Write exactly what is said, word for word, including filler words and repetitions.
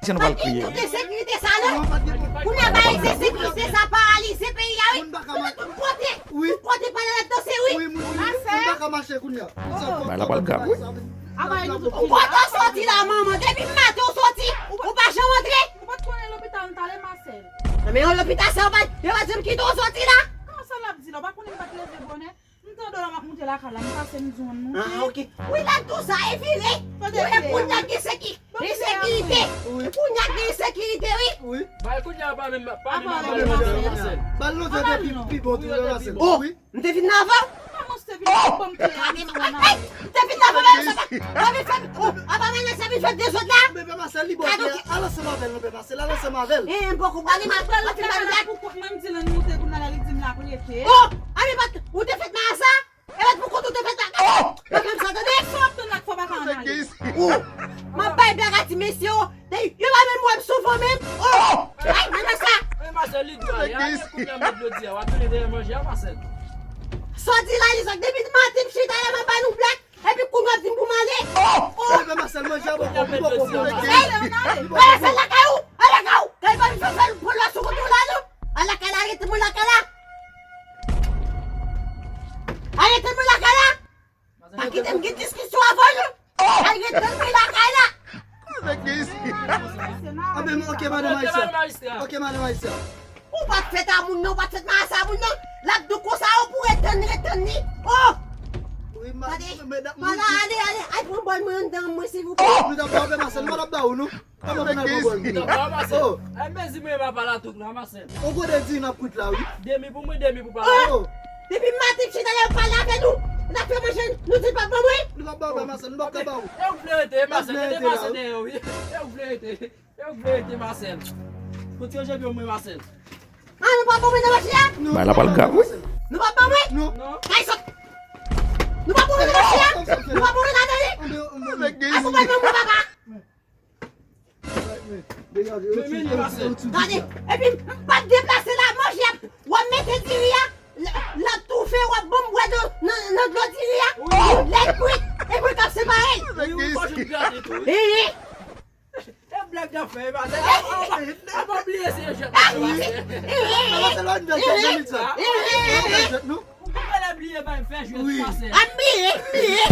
Ayisyen nou pral kriye. Kote sekirite sa non? Kounye a ba ayisyen sekirite sa paralize peyi a wi. Kote tout kote. Tout kote pa nan danse wi. Wi, moun, moun, moun pa ka mache kounye a. Bagay la pral grav wi. Ou kote w soti la manman? Depi maten w soti, ou pa janm antre. Ou pa t konnen lopital m t ale Masèl? Men yon lopital sa yo pa, yo pa janm kite w soti la. Kòman sa l ap di la? Ou pa konnen m pa t leve bonè? M tande w la m ap moute lakay la, m pase m di w an moute. Ah, ok. Wi, la tou sa e vire. Wi, e pou nèg gen seki-, gen sekirite. E pou nèg gen sekirite, wi. Wi. Bay kounye a pa menm, pa menm avè Masèl. Bal nou te pi, pi bon tou nan Masèl. Oh, wi. M te vin nan avan. Kòman se te vin nan avan? Gade m, ay, ay, m te vin nan avan, men sa pa, pa vin fè, oh, apa men sa vin fè dezòd la. Bebe Masèl, li bon. Al ansanm avè l, non, bebe Masèl, al ansanm avè l. Eh, m poko prale, m ap pral, m ap fin bagay. Pou kont mwen, m di l ann moute, kounye a la, li di m l ap rete. Oh, ale pa, ou te fèt nan sa? E mèt pou kont ou te fèt la. Oh! Pa fè m sa, tande? Fò w ap tann ak fò pa ka ann ale. Oh! M ap bay blag a ti mesye yo. Yo pa menm wè m souvan menm. Oh! Ay, men sa. Wi, Masèl, li dwa. Kounye a mèt dlo di a, w ap tounen dèyè manje a, Masèl. Sa w di la, Isak, depi maten m chita la, m ap ba nou blag. Epi kounye a w ap di m pou m ale. Oh! Bebe Masèl, manje a poko, poko, poko. Hey! Masèl, lakay ou! Al lakay ou! Kay pa vin fè fè l pran lwa sou kote w la, non! Al lakay la, arete mwen lakay la! Arete mwen lakay la! Pa kite m gen diskisyon avè w, non! Arete mwen lakay la! Ah ben, ok, madanm Ayisyen. Ok, madanm Ayisyen. Ou pa t fèt a moun, non, ou pa t fèt nan asa moun, non! L ap di w konsa, ou pou ret tann, ret tann li! Oh! Wi, ma-, gade, medam, wi, wi. Ale, ale, al pran bòl mwen anndan mwen, silvouplè. Nou t ap ba w, Masèl, nou pa t ap ba w, non. Kòman pou n al pran bòl nou? Nan pa Masèl. Oh. Ay, mezi mwen pa pala tout la, Masèl. On gode di n ap kwit la, wi. Demi pou mwen, demi pou papa. Oh. Depi maten chita la, yo pale avè nou. N ap fè manje, nou di pa ban mwen. Nou pa ba w, Masèl, nou pa ka ba w. E ou vle rete, Masèl, rete Masèl dèyè, wi. E ou vle rete, e ou vle rete, Masèl. Kote yo jebe mwen, Masèl? Ah, nou pa ban mwen nan manje a? Non. Bay la pral grav, wi. Nou pa ban mwen? Non. Kay sot. Nou pa ban mwen nan manje a? Nou pa ban mwen ladan li? Ay, pou ban mwen, papa. Gade, epi m pa t deplase la, manje ap, w ap mete diri a, l, l ap toufe, w ap ban m bwè nan, nan, nan dlo diri a, lè l kwit, epi l k ap separe l. Wi, wi, fò jwenn grate tou, wi. Ee. E blag nan fè, e pa se, a, a, a, pa bliye se jwèt nou, se pa se. Ou pa bliye pa fè jwèt, pa se. An bliye, bliye.